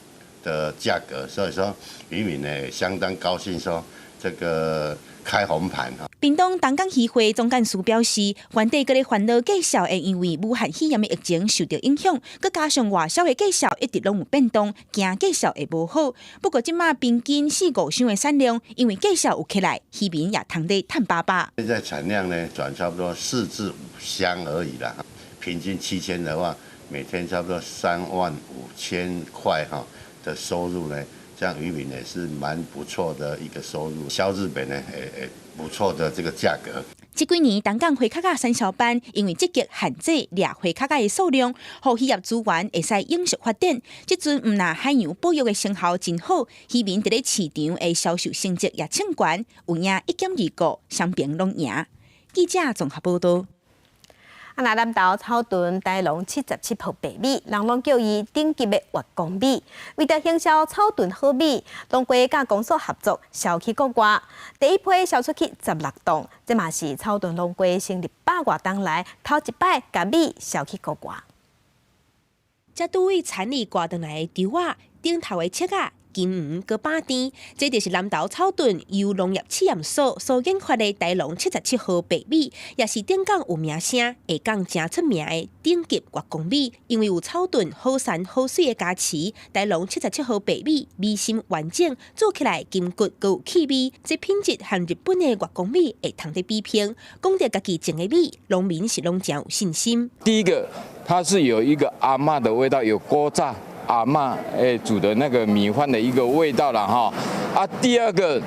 Speaker 12: 的價格，所以說漁民呢相當高興，說這個開紅盤哈。
Speaker 10: 屏東東港漁會總幹事表示，原底閣咧煩惱價數會因為武漢肺炎的疫情受著影響，閣加上外銷的價數一直攏有變動，驚價數會無好。不過這馬平均四五箱的產量，因為價數有起來，漁民也通咧趁飽飽。
Speaker 12: 現在產量呢轉差不多4至5箱而已啦。平均7000的話，每天差不多3萬5千塊哈的收入呢，這樣漁民也是蠻不錯的一個收入。銷日本呢，也不錯的這個價格。
Speaker 10: 這幾年東港花殼仔產銷班因為積極限制掠花殼仔的數量，予漁業資源會使永續發展。這陣毋但海洋保育的成效真好，漁民佇咧市場的銷售成績也衝懸，有影一兼二顧，雙邊攏贏。記者綜合報道。
Speaker 1: 啊，若南投草屯大龍77號白米，人攏叫伊頂級的月光米。為著行銷草屯好米，農會佮公所合作，銷去國外。第一批銷出去16棟，這嘛是草屯農會成立百外冬來頭一擺共米銷去國外。
Speaker 13: 這拄位田裡割轉來的稻仔，頂頭的粟仔。金黃閣飽甜，這就是南投草屯由農業試驗所所研發的大龍77號白米，也是頂港有名聲、下港誠出名的頂級月光米。因為有草屯好山好水的加持，大龍77號白米米心完整，煮起來筋骨閣有氣味，這品質和日本的月光米會通咧比拼。講著家己種的米，農民是攏誠有信心。
Speaker 29: 第一個，它是有一個阿嬤的味道，有古早阿嬤煮的那個米飯的一個味道了哈。啊，第二個，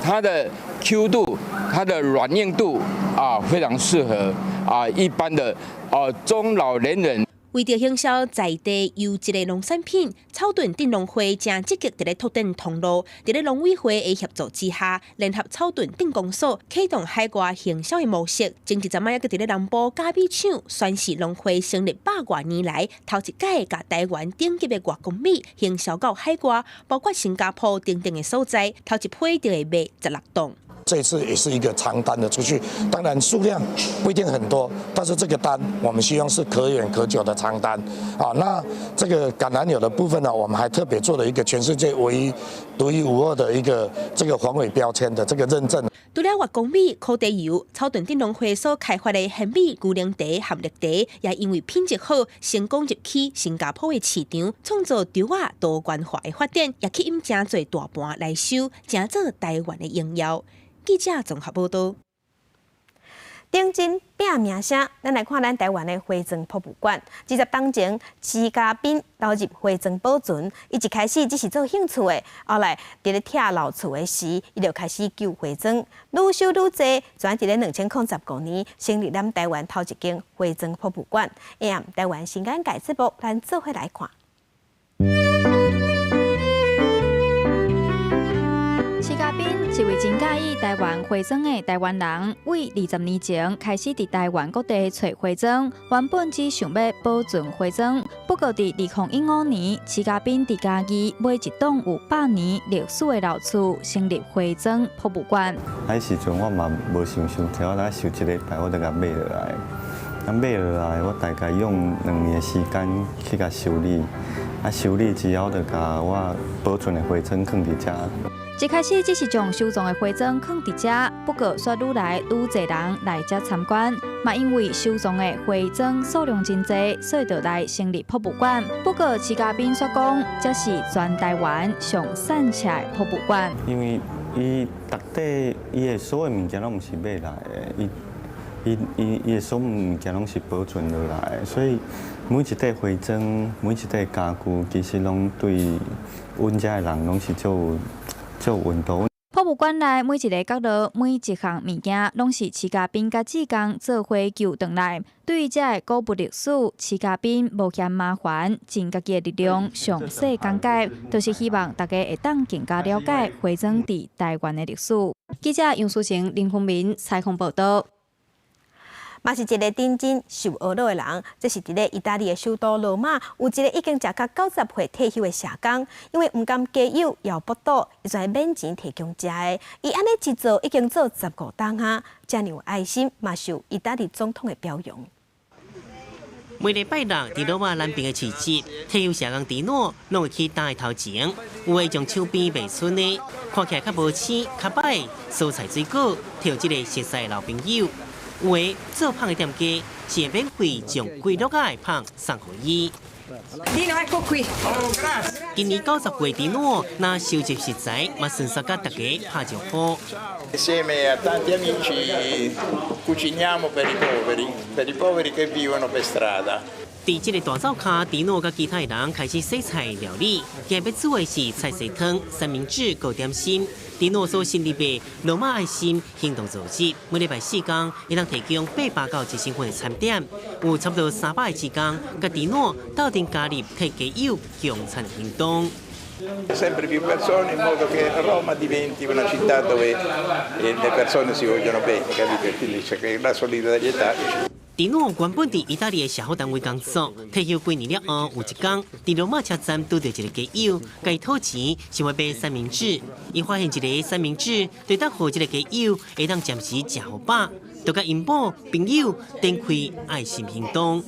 Speaker 29: 它的 Q 度、它的軟硬度啊，非常適合啊一般的啊中老年人。
Speaker 13: 為著行銷在地優質的農產品，草屯鎮農會誠積極佇咧拓展通路，佇咧農委會的協助之下，聯合草屯鎮公所啟動海外行銷的模式。前一陣仔猶閣佇咧南部咖米廠宣示農會成立百外年來頭一擺共台灣頂級的月光米行銷到海外，包括新加坡等等的所在，頭一批就會賣16棟。
Speaker 2: 這次也是一個長單的出去，當然數量不一定很多，但是這個單我們希望是可遠可久的長單。啊，那這個橄欖油的部分呢，我們還特別做了一個全世界唯一獨一無二的一個這個防偽標籤的這個認證。
Speaker 13: 除了月光米、苦茶油，草屯鎮農會所開發的玄米、牛奶茶、含綠茶，也因為品質好，成功入去新加坡的市場，創造豆仔多元化的發展，也吸引誠濟大盤來收，成做台灣的榮耀。記者綜合報導。
Speaker 1: 頂真拼名聲，咱來看咱台灣的花莊博物館。20冬前，徐家斌投入花莊保存，伊一開始只是做興趣的，後來佇咧拆老厝的時，伊就開始救花莊，愈收愈濟，轉佇咧2015年成立咱台灣頭一間花莊博物館。下暗台灣新眼界節目，咱做伙來看。
Speaker 11: 徐家斌一位真佮意台灣花莊的台灣人，為20年前開始佇台灣各地揣花莊，原本只想欲保存花莊。不過佇2015年，徐家斌佇嘉義買一棟有100年歷史的老厝，成立花莊博物館。
Speaker 14: 彼時陣我嘛無想傷濟，我大概想一禮拜我就共買落來。啊買落來，我大概用2年的時間去共修理。啊修理之後，就共我保存的花莊囥佇遮。
Speaker 11: 一開始只是將收藏的花莊囥佇遮，不過煞愈來愈濟人來遮參觀。嘛因為收藏的花莊數量真濟，所以就來成立博物館。不過徐家斌煞講，這是全台灣上散赤的博物館。
Speaker 14: 因為伊逐塊伊的所有物件攏毋是買來的，伊的所有物件攏是保存落來的，所以每一塊花莊、每一塊家具，其實攏對阮遮的人攏是足有溫度。
Speaker 11: 博物館內每一个角落、每一項物件，攏是徐家斌佮志工做伙救轉來。對於這个古物歷史，徐家斌無嫌麻煩，盡家己的力量詳細講解，就是希望大家會當更加了解花莊佇台灣的歷史。記者楊書成、林宏明採訪報導。
Speaker 1: 嘛是一个頂真受呵咾的人，這是佇咧意大利的首都羅馬，有一个已經食甲90歲退休的社工，因為毋甘家友枵腹肚，伊就免錢提供食的。伊按呢一做，已經做15冬啊，遮爾有愛心，嘛受意大利總統的表揚。
Speaker 15: 每禮拜六，佇羅馬南邊的市集，退休社工迪諾攏會去擔的頭前，有的將手邊賣剩的，看起來較無鮮、較歹，蔬菜水果，提予這個熟似的老朋友。有的做麭的店家是免費將規橐仔的麭送予伊。今年90歲迪諾，若收集食材，嘛順勢佮大家拍招呼。
Speaker 16: Insieme a tanti amici cuciniamo per i poveri, per i poveri che vivono per strada.
Speaker 15: 佇這个大灶跤，迪諾佮其他的人開始洗菜料理，今欲煮的是菜色湯、三明治、糕點心。迪諾所成立的羅馬愛心行動組織，每禮拜四工會當提供800到1000份的餐點，有差不多300个志工，佮迪諾鬥陣加入替街友供餐行動。
Speaker 16: Sempre più persone in modo che Roma diventi una città dove le persone si vogliono bene, capito? Quindi c'è la solidarietà.
Speaker 15: 迪諾原本佇意大利的社福單位工作，退休幾年了後，有一工佇羅馬車站拄著一个街友，共伊討錢，想欲買三明治。伊發現一个三明治，就當予這个街友會當暫時食予飽，就佮𪜶某朋友展開愛心行動。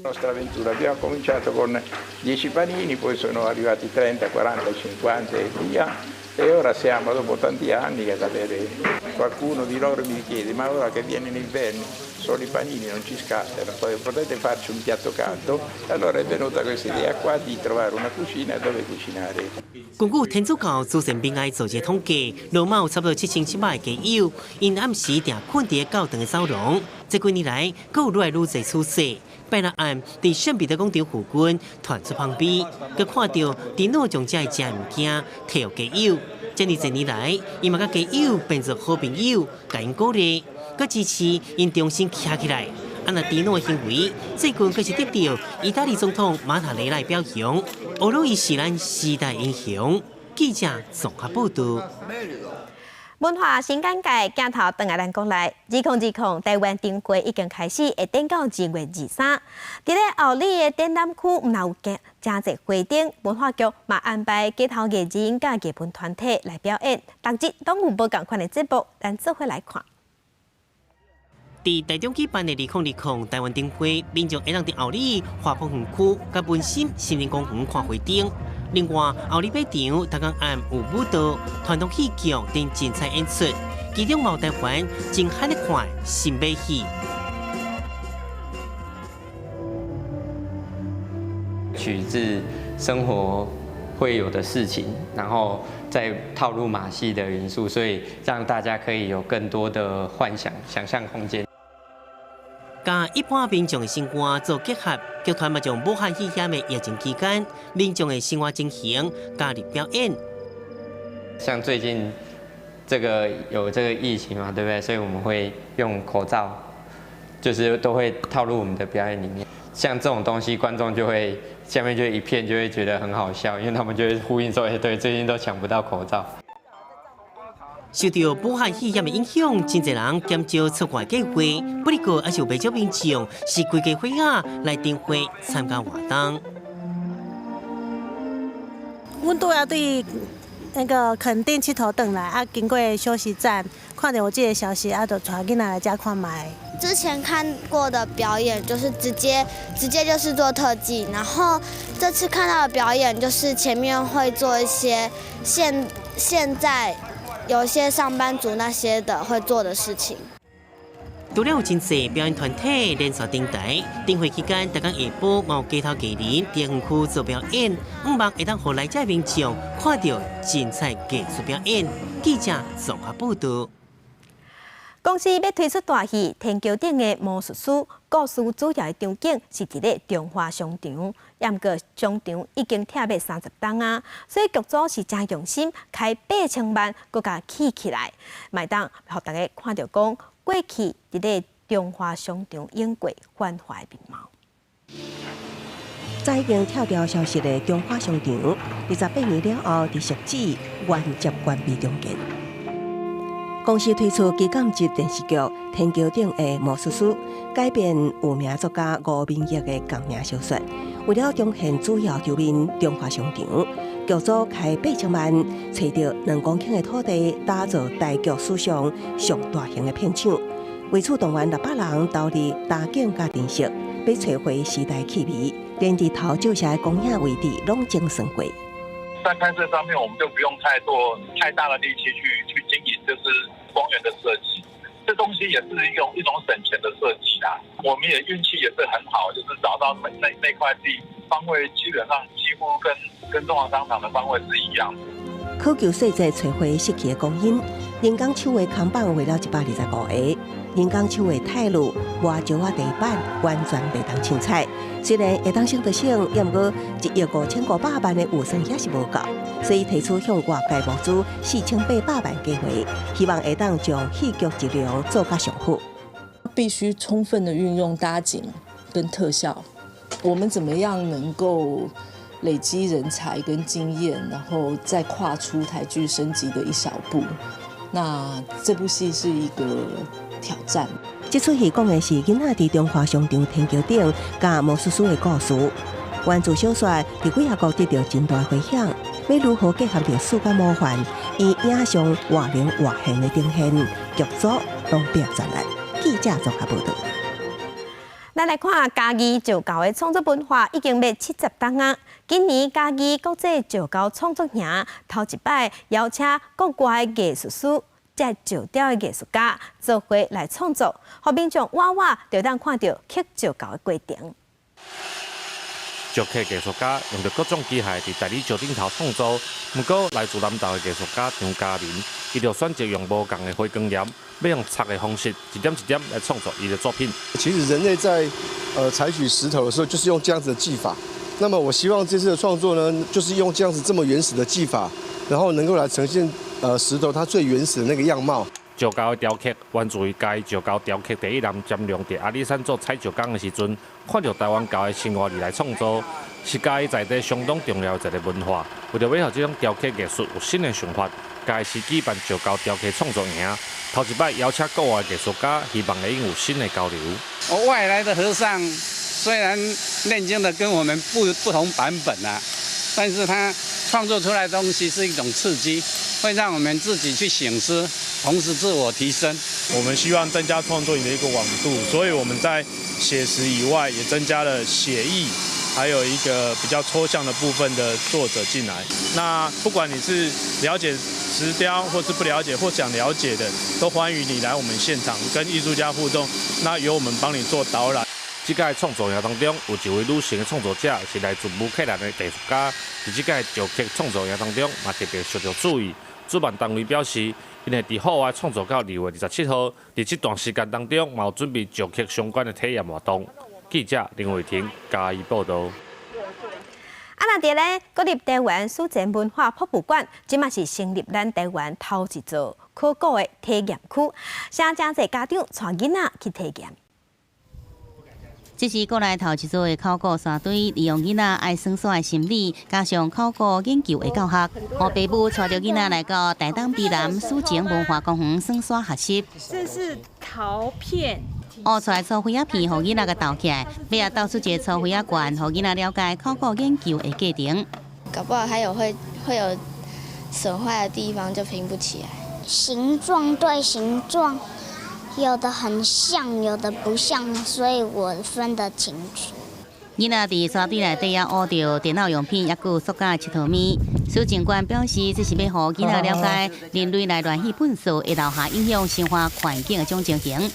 Speaker 16: Nostra avventura abbiamo cominciato con 10 panini, poi sono arrivati 30, 40, 50 e via. E ora siamo, dopo tanti anni, ad avere qualcuno di loro mi chiede: ma ora che viene l'inverno solo i panini non ci scattano, poi potete farci un piatto caldo? Allora è venuta questa idea qua di trovare una cucina dove cucinare.
Speaker 15: 根據天主教慈善明愛組織統計，羅馬有差不多7700个街友，𪜶暗時定睏佇教堂的走廊。這幾年來，閣有愈來愈濟趨勢。拜六暗，佇聖彼得廣場附近傳出芳味，閣看著迪諾將遮的食物件提予街友。這爾濟年來，伊嘛佮街友變做好朋友，共𪜶鼓勵，閣支持𪜶重新徛起來。按那迪諾的行為，最近閣是得著意大利總統馬塔雷拉表揚，呵咾伊是咱時代英雄。記者綜合報道。
Speaker 1: 文化新簡介鏡頭轉來咱國內，2020台灣燈會已經開始，會展到2月23。佇咧后里的展覽區，毋但有誠濟花燈，文化局嘛安排街頭藝人佮藝文團體來表演，逐日攏有無仝款的節目，咱做伙來看。
Speaker 15: 佇台中舉辦的2020台灣燈會，民眾會當佇后里華豐園區佮文心森林公園看花燈。另外，后里馬場逐工暗有舞蹈、傳統戲劇等精彩演出，其中嘛有台灣真罕咧看新馬戲。
Speaker 4: 取自生活會有的事情，然後再套入馬戲的元素，所以讓大家可以有更多的幻想、想象空間。
Speaker 15: 佮一般民眾的生活做結合，劇團嘛將武漢肺炎的疫情期間，民眾的生活情形加入表演。
Speaker 4: 像最近這個有這個疫情嘛，對不對？所以我們會用口罩，就是都會套入我們的表演裡面。像這種東西，觀眾就會下面就一片就會覺得很好笑，因為他們就會呼應說：欸，對，最近都搶不到口罩。
Speaker 15: 受著武漢肺炎的影響，真濟人減少出外計劃。不過，還是有袂少民眾是規家伙仔來燈會參加活動。
Speaker 17: 阮拄仔對那個墾丁𨑨迌轉來，啊，經過休息站，看著有這个消息，啊，就帶囡仔來遮看覓。
Speaker 18: 之前看過的表演就是直接就是做特技，然後這次看到的表演就是前面會做一些現在有些上班族那些的會做的事情。
Speaker 15: 除了有真濟表演團體連續登台，燈會期間，逐工下晡嘛有街頭藝人佇園區做表演，向望會當予來遮民眾看著精彩藝術表演。記者綜合報道。
Speaker 1: 公視欲推出大戲《天橋頂的魔術師》，故事主要的場景是佇咧中華商場，毋過商場已經拆欲30冬啊，所以劇組是誠用心，開8000萬，閣共起起來，嘛會當予大家看著講過去佇咧中華商場演過繁華的面貌。
Speaker 7: 早已經拆掉消失的中華商場，28年了後，佇汐止完結關閉重建。公視推出旗艦級電視劇《天橋頂的魔術師》，改編有名作家吳明益的仝名小說。為了重現主要場面中華商場，劇組開8000萬，揣著2公頃的土地，打造台劇史上上大型的片場。為此動員600人投入搭景佮陳設，欲揣回時代氣味，連日頭照射的光影位置攏精算過。
Speaker 19: 在拍攝上面，我們就不用太多太大的力氣去經營，就是光源的設計，這東西也是一種省錢的設計啦。我們也運氣也是很好，就是找到那塊地方位，基本上幾乎跟中華商場的方位是一樣的。
Speaker 7: 考究細節，揣回失去的光陰，人工手的扛棒畫了125個，人工手的泰路、磨石仔地板完全袂當凊彩。雖然會當省就省，猶毋過1億5500萬的預算也是無夠，所以提出向外界募資4800萬計劃，希望會當將戲劇質量做較上好。
Speaker 20: 必須充分的運用搭景跟特效，我們怎麼樣能夠累積人才跟經驗，然後再跨出台劇升級的一小步？那這部戲是一個挑戰。
Speaker 7: 這齣戲講的是囡仔佇中華商場天橋頂佮魔術師的故事。原著小說佇幾仔國得著真大迴響。欲如何結合歷史佮魔幻，以影像活靈活現的呈現，劇組攏拼全力。記者綜合報道。
Speaker 1: 咱來看嘉義石猴的創作文化已經欲70冬啊！今年嘉義國際石猴創作營頭一擺邀請國外的藝術師，這石雕的藝術家做伙來創作，予民眾倚倚就當看著刻石猴的過程。
Speaker 21: 石刻藝術家用著各種機械佇大理石頂頭創作，毋過來自南投的藝術家張嘉明，伊就選擇用無仝的花崗岩，欲用擦的方式，一點一點來創作伊的作品。
Speaker 22: 其實人類在採取石頭的時候，就是用這樣子的技法。那麼我希望這次的創作呢，就是用這樣子這麼原始的技法，然後能夠來呈現石頭它最原始的那個樣貌。
Speaker 21: 石石猴的雕刻源自於嘉義石猴雕刻第一人詹龍佇阿里山做採石工的時陣，看著台灣猴的生活而來創作，是嘉義在地相當重要的一个文化。為著欲予這種雕刻藝術有新的想法，嘉義市舉辦石猴雕刻創作營，頭一擺邀請國外藝術家，希望會用有新的交流。
Speaker 3: 我外來的和尚雖然念經的跟我們不同版本啊，但是他創作出來的東西是一種刺激，會讓我們自己去省思，同時自我提升。
Speaker 9: 我們希望增加創作營的一個廣度，所以我們在寫實以外，也增加了寫意，還有一個比較抽象的部分的作者進來。那不管你是了解石雕，或是不了解，或想了解的，都歡迎你來我們現場跟藝術家互動。那由我們幫你做導覽。
Speaker 21: 這屆創作營當中，有一位女性的創作者是來自烏克蘭的藝術家，佇這屆石刻創作營當中嘛特別受著注意。主辦單位表示，𪜶會佇戶外創作到2月27號，佇這段時間當中，嘛有準備石刻相關的體驗活動。記者林慧婷嘉義報導。
Speaker 1: 啊，若佇咧國立台灣史前文化博物館，這馬是成立咱台灣頭一座考古的體驗區，請誠濟家長帶囡仔去體驗。
Speaker 5: 這是國內頭一座的考古沙堆，利用囡仔愛耍耍的心理，加上考古研究的教學，予爸母帶著囡仔來到台東卑南史前文化公園耍沙學習。
Speaker 6: 這是陶片。
Speaker 5: 挖出來粗灰仔片，予囡仔共鬥起來，尾仔鬥出一个粗灰仔罐，予囡仔了解考古研究的過程。
Speaker 18: 搞不好還有會有損壞的地方，就拼不起來。
Speaker 23: 形狀對形狀，有的很像，有的不像，所以我分得清楚。
Speaker 5: 囡仔佇沙堆內底也挖著電腦用品，抑閣有塑膠𨑨迌物。史前館表示，這是欲予囡仔了解人類來亂棄糞埽會留下影響生活環境的種情形。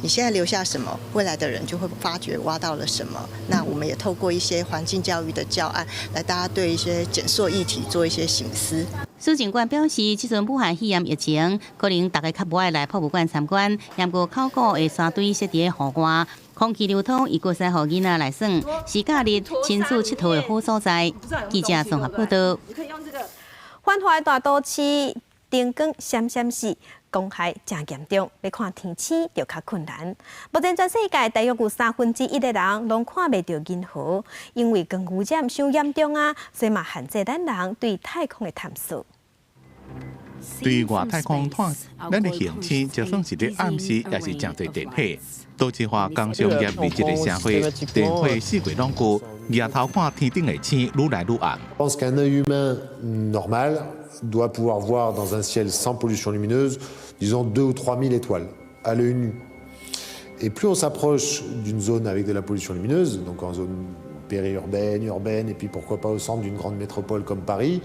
Speaker 24: 你現在留下什麼，未來的人就會發覺挖到了什麼。那我們也透過一些環境教育的教案，來大家對一些減塑議題做一些省思。
Speaker 5: 史前館表示，這陣武漢肺炎疫情，可能大家較無愛來博物館參觀。毋過考古的沙堆設佇戶外，空氣流通，伊閣使予囡仔來耍，是假日親子𨑨迌的好所在。記者綜合報導。
Speaker 1: 繁華大都市燈光閃閃爍，光害誠嚴重，欲看天星就較困難。目前全世界大約有1/3的人攏看袂著銀河，因為光污染傷嚴重啊，所以嘛限制咱人對太空的探索。
Speaker 25: 對外太空看，咱的行星就算是佇暗時，也是誠濟電火。都市化工商業密集的社會，電火四界攏顧，舉頭看天頂的星愈來愈暗。
Speaker 26: Je pense qu'un œil humain normal doit pouvoir voir dans un ciel sans pollution lumineuse, disons 2 ou 3 000 étoiles à l'œil nu. Et plus on s'approche d'une zone avec de la pollution lumineuse, donc en zone périurbaine, urbaine, et puis pourquoi pas au centre d'une grande métropole comme Paris,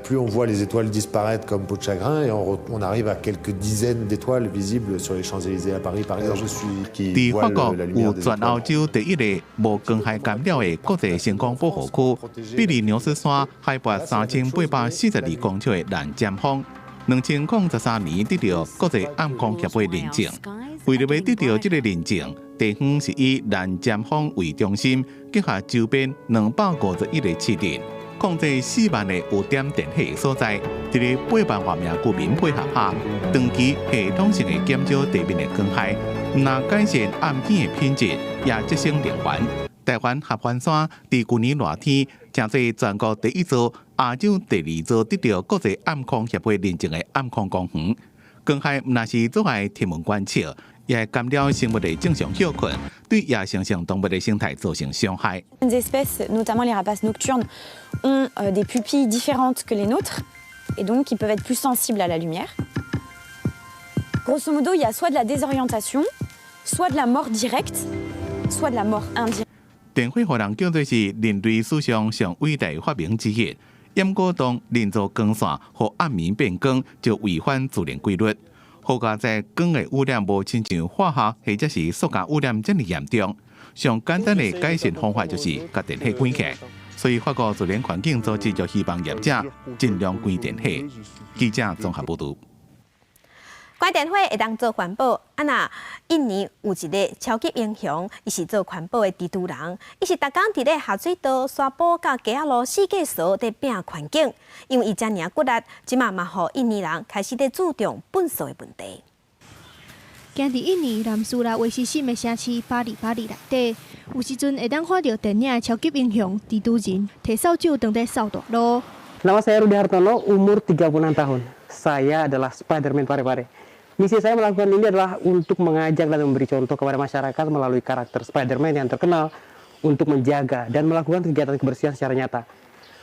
Speaker 26: plus on voit les étoiles disparaître comme peau de chagrin, et on arrive à quelques dizaines d'étoiles visibles sur les Champs-Élysées à Paris, par exemple. Je suis qui
Speaker 25: 佇法國有全歐洲第一个無光害干擾的國際星空保護區，比利牛斯山海拔3842公尺的藍尖峰，2013年得著國際暗光協會認證。為著欲得著這个認證，地方是以藍尖峰為中心，結合周邊251个市鎮，控制4萬个有點電火的所在，佇咧8萬外名居民配合下，長期系統性的減少地面的光害，毋但改善暗天的品質，也節省能源。台灣合歡山佇舊年熱天，成做全國第一座、亞洲第二座得著國際暗空協會認證的暗空公園。光害毋但是阻礙天文觀測，也會干擾生物的正常歇睏，對夜行性動物的生態造成傷害。
Speaker 27: Certaines espèces, notamment les rapaces nocturnes, ont des pupilles différentes que les nôtres et donc ils peuvent être plus sensibles à la lumière. Grosso modo, il y a soit de la désorientation, soit de la mort directe, soit de la mort indirecte.
Speaker 25: 電火予人叫做是人類史上上偉大發明之一，毋過當人造光線予暗暝變光，就違反自然規律。好佳哉光的污染無親像化學或者是塑膠污染遮爾嚴重。上簡單的改善方法就是共電火關起來。所以法國自然環境組織就希望業者盡量關電火。記者綜合報導。
Speaker 1: 關電火會當做環保，啊若印尼有一个超級英雄，伊是做環保的蜘蛛人，伊是逐工佇咧下水道、沙埔佮街仔路四界趖佇拚環境，因為伊遮爾仔骨力，這馬嘛予印尼人開始咧注重糞埽的問題。
Speaker 2: 行佇印尼南蘇拉威斯省的城市巴里巴里內底，有時陣會當看著電影的超級英雄蜘蛛人提掃帚當咧掃大路。
Speaker 8: Nama saya Rudi Hartono, umur 36 tahun. Saya adalah Spiderman Parepare. Misi saya melakukan ini adalah untuk mengajak dan memberi contoh kepada masyarakat melalui karakter Spiderman yang terkenal untuk menjaga dan melakukan kegiatan kebersihan secara nyata.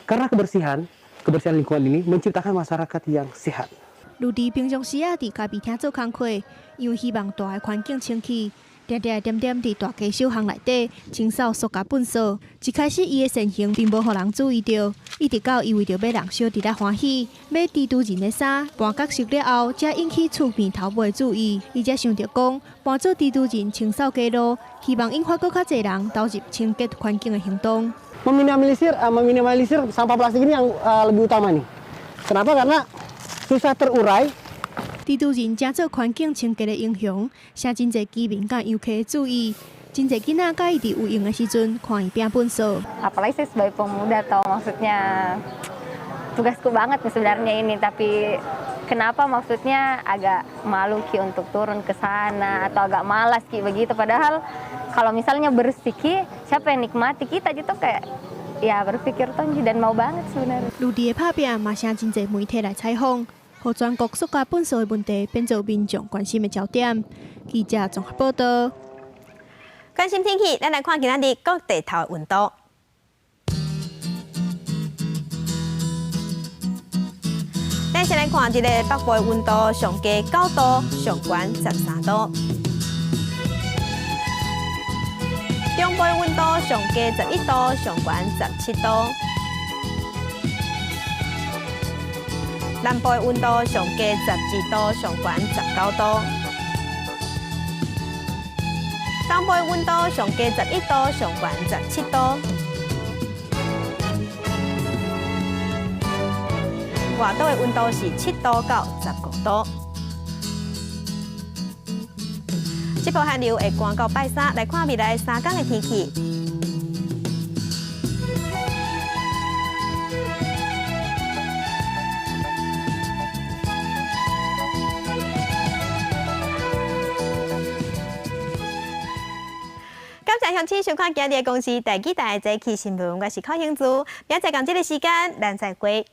Speaker 8: Karena kebersihan, kebersihan lingkungan ini menciptakan masyarakat yang sehat.
Speaker 2: 魯迪平常時仔佇咖啡廳做工課，因為希望大的環境清氣，定定點點佇大街小巷內底清掃塑膠糞埽。一開始伊的善行並無予人注意著，一直到伊為著欲人小佇咧歡喜買蜘蛛人的衫搬角色了後，才引起厝邊頭尾的注意。伊才想著講，扮做蜘蛛人清掃街路，希望引發閣較濟人投入清潔環境的行動。
Speaker 8: Meminimalisir, meminimalisir sampah plastik ini yang lebih utama nih. Kenapa? Karena susah terurai.
Speaker 2: 蜘蛛人成做環境清潔的英雄，吸真濟居民佮遊客的注意。真濟囡仔佮伊佇有閒的時陣看伊拚糞埽。
Speaker 10: Apalagi saya sebagai pemuda atau maksudnya tugasku banget sebenarnya ini, tapi kenapa maksudnya agak malu ki untuk turun ke sana atau agak malas ki begitu. Padahal kalau misalnya bersih ki, siapa yang nikmati kita gitu kayak ya berpikir tuh dan mau banget sebenarnya.
Speaker 2: 魯迪的拍拚嘛，吸真濟媒體來採訪，予全國塑膠糞埽的問題變做民眾關心的焦點。記者綜合報道。
Speaker 1: 關心天氣，咱來看今仔日各地頭的溫度。咱先來看這个北部的溫度，上低9度，上懸13度。中部的溫度上低11度，上懸17度。南部的溫度上低12度，上懸19度。東部的溫度上低11度，上懸17度。外島的溫度是7度到15度。這波寒流會寒到拜三，來看未來3天的天氣。感謝鄉親收看今日的公視台語台早起新聞，我是柯興珠，明仔載仝這个時間，咱再會。